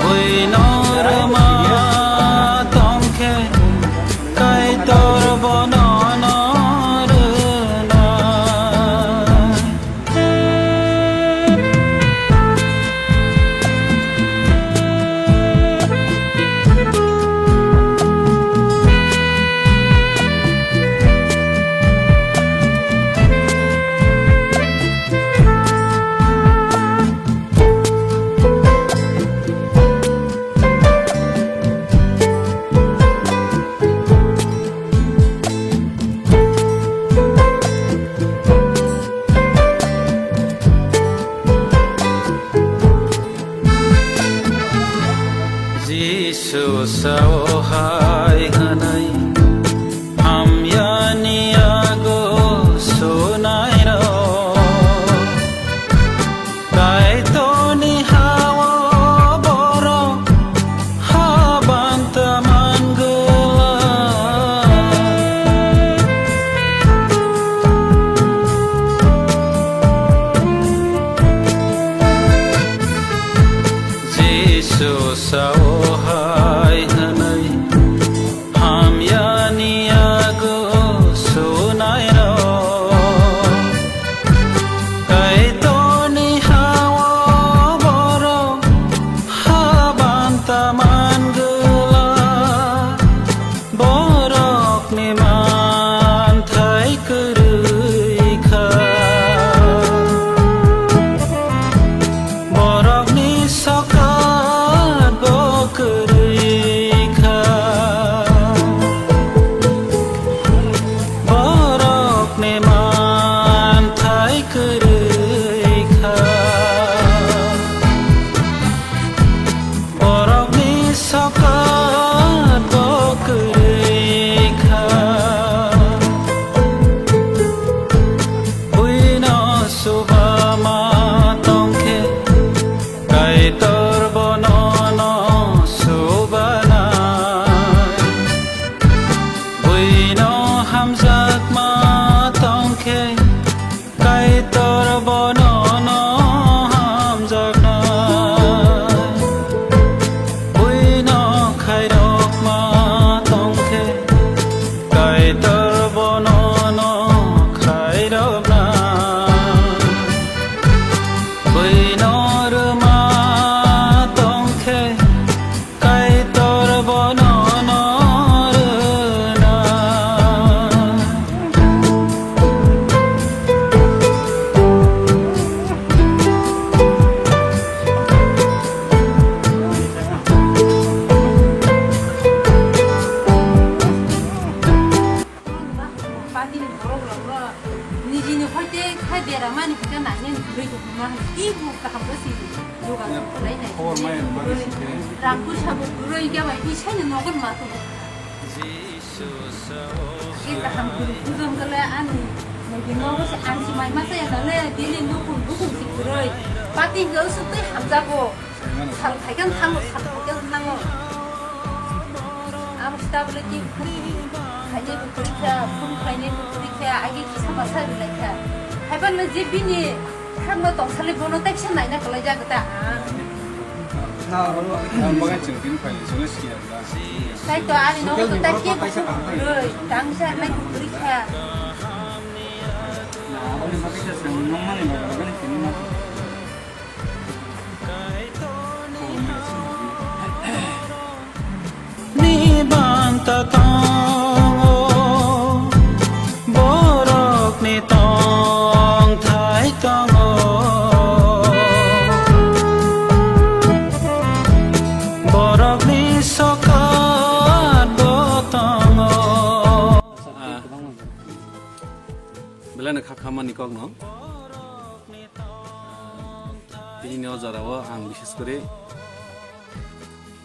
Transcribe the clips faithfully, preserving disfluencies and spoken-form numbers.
Buino rwma tongkhe Kaitor bono no rwnai. Jisu sao hai hwnwi hamyani yago sunairok. Kaitorni ha-o borok habanta mangwlak. Jisu sao hai hwnwi hamyani yago sunairok. Kaitorni ha-o borok habanta mangwlak. Borokni manthai kwrwi kha. Borokni sokat bo kwrwi kha. Borokni manthai kwrwi kha. Borokni sokat bo kwrwi kha. Buino suba ma tongkhe, Kaitor bono no subanai. Buino hamjakma tongkhe, Kaitor bono no hamjaknai. Buino khairokma tongkhe, Kaitor bono no khairoknai. Buino rwma tongkhe, Kaitor bono no rwna. Party ni borok rok no niji ni hoite khai bera mani hwnkhe nai nani kwrwi tongma hai tei bo kaham khe si yoga khlai nai. Khobor maya ni bagwi si khe. Rang kursa bo kwrwi khe bai tei sai no nogo ma to. Khe kaham kwrwi bujong khe le ani nai di nogo se ang si mai ma saya na le daily nukung bukung si kwrwi. Party hwnkhe usuk tei hamjago. Sal phaikhe thango, sal phaikhe thango. Abo stable ki khainai bo kwrwi kha, phone khlainai bo kwrwi kha, agi kisa masa rwlai kha. Haiban le je bini thangno tongsali bono teksa naina kwlai jak ta. Ang bagai chwng tini phaini chwngno siya da. Tai to ani nogo to tai kebo kwrwi, tangsa nai bo kwrwi kha. Ni banta tongo, borok ni tong thai tongo, borok ni sokat bo tongo. Belai no kha khamani kok no. Tini o jora o ang bishes kore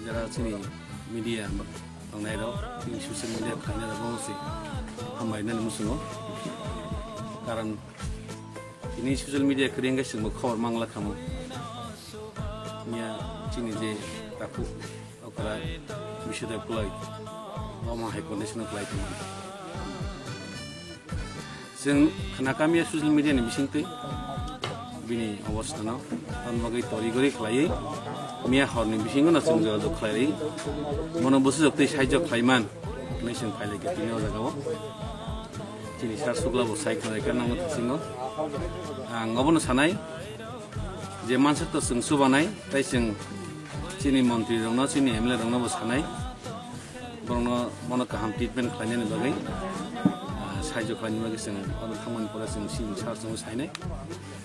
jara chini media tongnai rok, tini social media khainai rok no se hambai nani musungo. Karon tini social media kring ga singbo khobor mangla khamo. Nya chini je taku okra bishe de kulai. Omo hai condition kulai khamo. Chwng khna kamya social media ni bisingtwi bini obostano tamo bagwi tori gori khlaiwi Miya horni bisingo no chwng jogajog khlai ri, bono bwsajwk tei saijwk khlai man hwnwi chwng phai lai kha tini o jaga o. Chini sir Sukla bo sai khlai kha nangma thasingo. Ang obono sanai je mansak to chwng chubanai, tei chwng chini montri rokno, chini M L A rokno bo sanai. Borokno bono kaham treatment khlainani bagwi, ah, saijo khlainani bagwi chwng obo thangmani pore chwng sini sir chwngno sainai.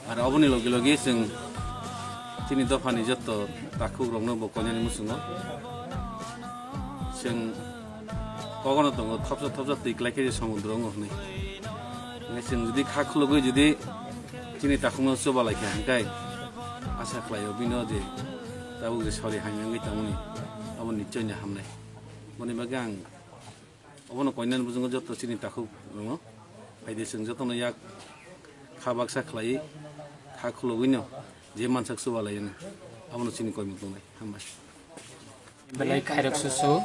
Ar oboni logi logi chwng chini dophani jotto takhuk rokno bo koinani muchungo. Chwng kogono tongo thopsa thopsa twi klai khe je somudro wngo hwnwi. Hwnwi chwng jodi kha khulugwi jodi chini takhukno chuba lai kha hwnkhe asa khlaio bino je tabuk je sori hamya wngwi tongmani abo nichoi no hamnai. Boni bagwi ang obono koinani bujungo jotto chini takhuk rwngo. Phaidi chwng jotono yak kha baksa khlaiwi kha khulugwino je mansak chuba laiyano abono chini koimung tongnai. Hambai. Belai khairok susu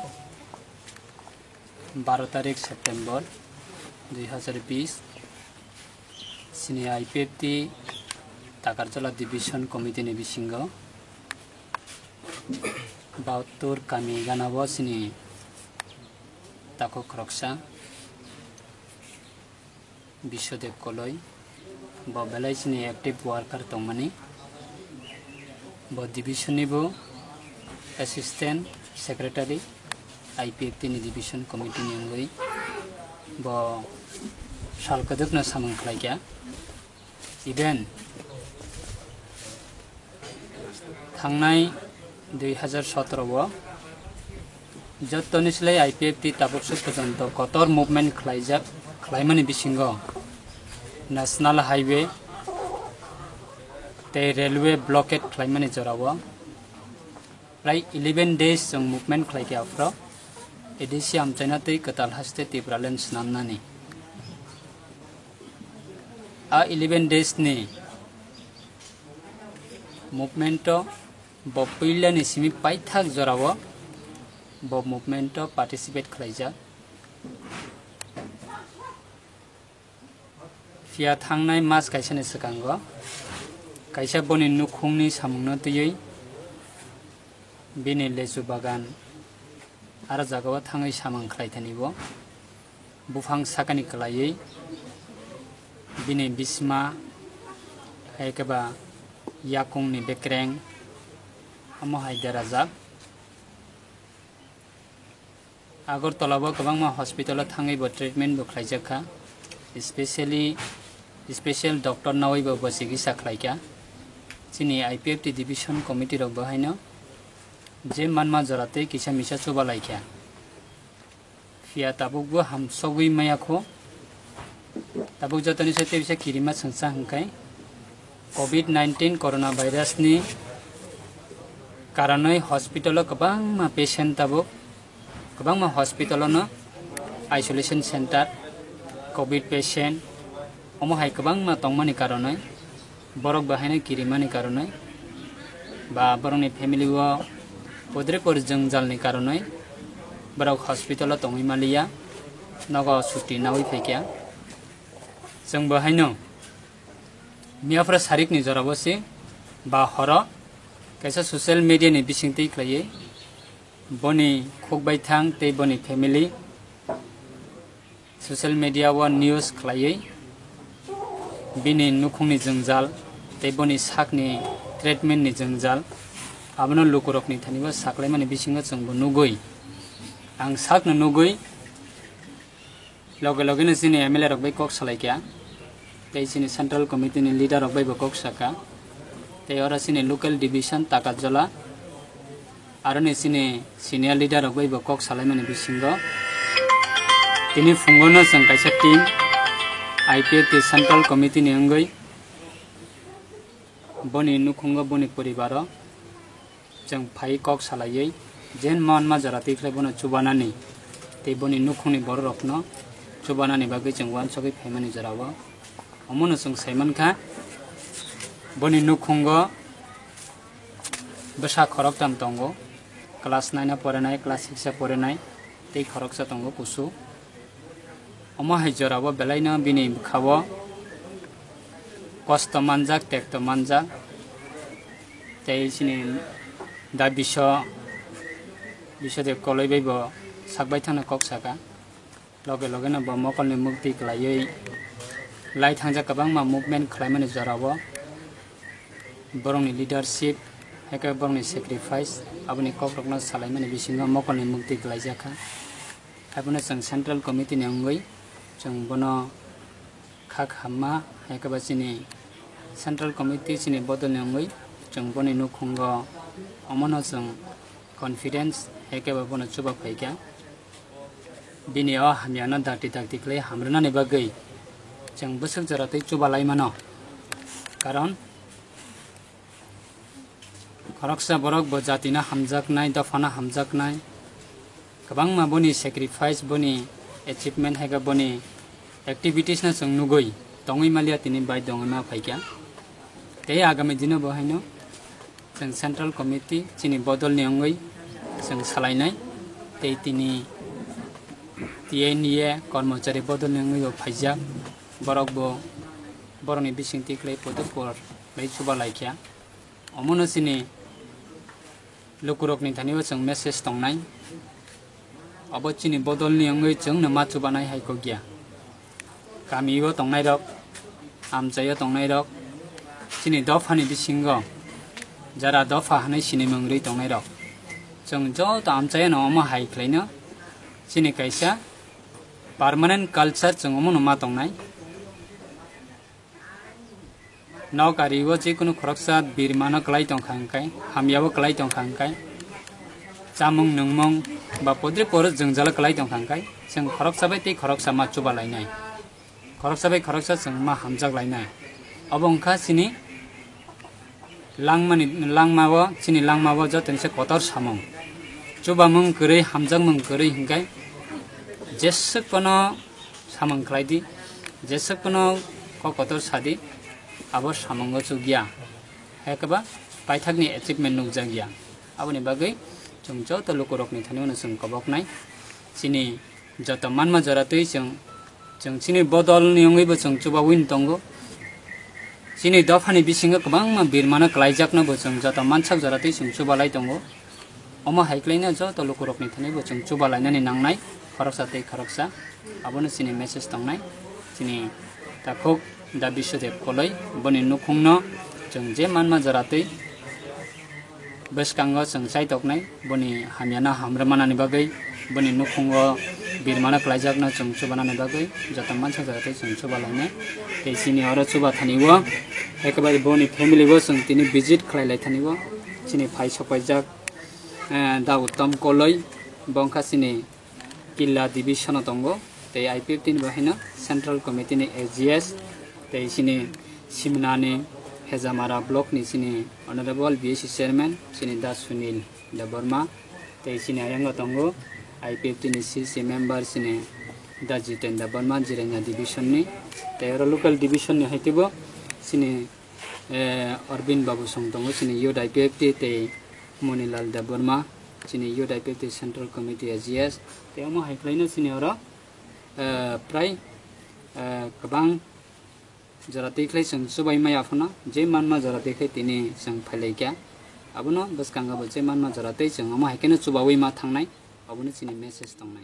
baro tarik September dui hazar bis chini I P F T Takarjala Division Committee ni bisingo Bauttur kami ganao chini takhuk khoroksa Biswadev Koloi, bo belai chini active worker tongmani. Bo division ni bo assistant secretary, I P F T ni division committee ni wngwi bo sal kwdwkno samung khlaikha. Even thangnai dui hazar sotoro o jottoni slai I P F T tabuk suk porjonto kotor movement khlaijak, khlaimani bisingo National Highway tei railway blockade khlaimani jorao prai eleven days chwng movement khlaikha aphro A D C amchaina tei kwtal haste Tipraland swnamnani. A eleven days ni movement o bo puilani simi paithak jorao bo movement o participate khlaijak. Phiya thangnai mas kaisani swkango kaisa boni nukhungni samungno twiwi bini lechu bagan aro jagao thangwi samung khlaithani bo. Buphang sakani kwlaiwi bini bisma, hai khe ba yakungni bekreng, omo hai derajak. Agartala o kwbangma hospital o thangwi bo treatment bo khlaijak kha, specially special doctor nawi bo bo chikitsa khlai kha. Chini I P F T division committee rok bo haino je manma jora tei kisa misa chuba lai kha. Phiya tabuk bo hamsogwi maya kho. Tabuk jotoni side tei bisa kirima chwngsa hwnkhe covid nineteen corona virus ni karonwi hospital o kwbangma patient tabuk, kwbangma hospital o no isolation center, covid patient, omo hai kwbangma tongmani karonwi borok bo haino kirimani karonwi ba borokni family o podre por jwngjalni karonwi borok hospital o tongwi maliya, nogo chuti nawi phaikha. Chwng bo haino miyaphra sarikni jorabo se ba horo kaisa social media ni bisingtwi khlaiwi boni khukbaithang tei boni family social media o news khlaiwi bini nukhungni jwngjal tei boni sakni treatment ni jwngjal abono lukurokni thani o saklaimani bisingo chwngbo nugwi, ang sakno nugwi loge loge no chini M L A rok bai kok salai kha tei chini central committee ni leader rok bai bo kok saka tei oro chini local division Takarjala aroni chini senior leader rok bai bo kok salaimani bisingo tini phungo no chwng kaisa team I P F T central committee ni wngwi boni nukhungo boni poribaro chwng phai kok salaiwi jen manma jora twi khlai bono chubanani tei boni nukhungni bororokno chubanani bagwi chwng uansugwi phaimani jorao omono chwng saimankha boni nukhungo bwsa khoroktham tongo, class nine o porinai, class six o porinai tei khoroksa tongo kusu. Omo hai jorabo belaino bini bwkhao kosto manjak, tekto manjak tei chini Da Biswa, Biswadev Koloi bai bo sak bai thangna kok saka. Loge loge no bo mokolni mukti kwlaiwi lai thangjak kwbangma movement khlaimani jorao borokni leadership, hai khe borokni sacrifice, aboni kokrokno salaimani bisingo mokolni mukti kwlaijakha. Haiphano chwng Central Committee ni wngwi chwng bono kha khamma, hai khe ba chini Central Committee chini bodolni wngwi chwng boni nukhungo omono chwng confidence, hai khe ba bono chuba phaikha. Bini o hamyano dakti dakti khlai hamrwnani bagwi chwng bwswk jora tei chuba lai mano. Karon khoroksa borok bo jatino hamjaknai, dophano hamjaknai, kwbangma boni sacrifice, boni achievement, hai khe boni activities no chwng nugwi tongwi maliya, tini bai dongwi ma phaikha. Tei agami dino bo haino chwng Central Committee chini bodolni wngwi chwng salainai, tei tini T N E kormochari bodolni wngwi bo phaijak, borok bo borokni bisingtwi khlai podo por bai chuba laikha. Omono chini lukurokni thani o chwng message tongnai. Abo chini bodolni wngwi chwngno ma chubanai hai kok ya. Kamio tongnairok, amchaio tongnairok, chini dophani bisingo jara dopha hwnwi sinimung rwi tongnairok, chwng joto amchaiono omo hai khlaino chini kaisa permanent culture chwng omono ma tongnai. Nok ari o jekunu khoroksa birmano kwlai tongkha hwnkhe, hamyabo kwlai tongkha hwnkhe, chamung nungmung ba podre poro jwngjalo kwlai tongkha hwnkhe, chwng khoroksa bai tei khoroksa ma chuba lainai, khoroksa bai khoroksa chwng ma hamjak lainai. Obo wngkha chini langmani, langmao, chini langmao jotono se kotor samung. Chubamung kwrwi, hamjakmung kwrwi hwnkhe jeswk phano samung khlai di, jeswk phano kok kotor sa di, abo samungo chukya. Hai khe ba paithakni achievement nukjakya. Aboni bagwi chwng joto lukurokni thani uano chwng koboknai. Chini joto manma jora twi chwng, chwng chini bodolni wngwi bo chwng chubaui tongo. Chini dophani bisingo kwbangma birmano kwlaijakno bo chwng joto mansak jora twi chwng chubalai tongo. Omo hai khlaino joto lukurokni thani bo chwng chubalainani nangnai, khoroksa tei khoroksa. Abono chini message tongnai. Chini takhuk Da Biswadev Koloi, boni nukhungno chwng je manma jora twi bwskango chwng chaitoknai, boni hamyano hamrwmanani bagwi, boni nukhungo birmano kwlaijakno chwng chubanani bagwi, joto mansa jora tei chwng chubalainai. Tei chini oro chuba thani o, ekebare boni family o chwng tini visit khlai lai thani o, chini phai sokpaijak, eh, Da Uttam Koloi, bo wngkha chini Killa division o tongo, tei I P F T ni bo haino Central Committee ni A G S, tei chini Simna ni Hejamara block ni chini Honorable B S C Chairman chini Da Sunil Debbarma, tei chini ayang o tongo I P F T ni C C member chini Da Jiten Debbarma, Jirania division ni, tei oro local division ni hai teibo chini, eh, Arvind Babu Song tongo, chini Youth I P F T tei Monilal Debbarma, chini Youth I P F T Central Committee A G S, tei omo hai khlaino chini oro, eh, prai, eh, kwbang jora twi khlai chwng chubai maya phano, je manma jora twi khlai tini chwng phailaikha. Abono bwskango bo je manma jora twi chwng omo hai kheno chubaui ma thangnai, obono chini message tongnai.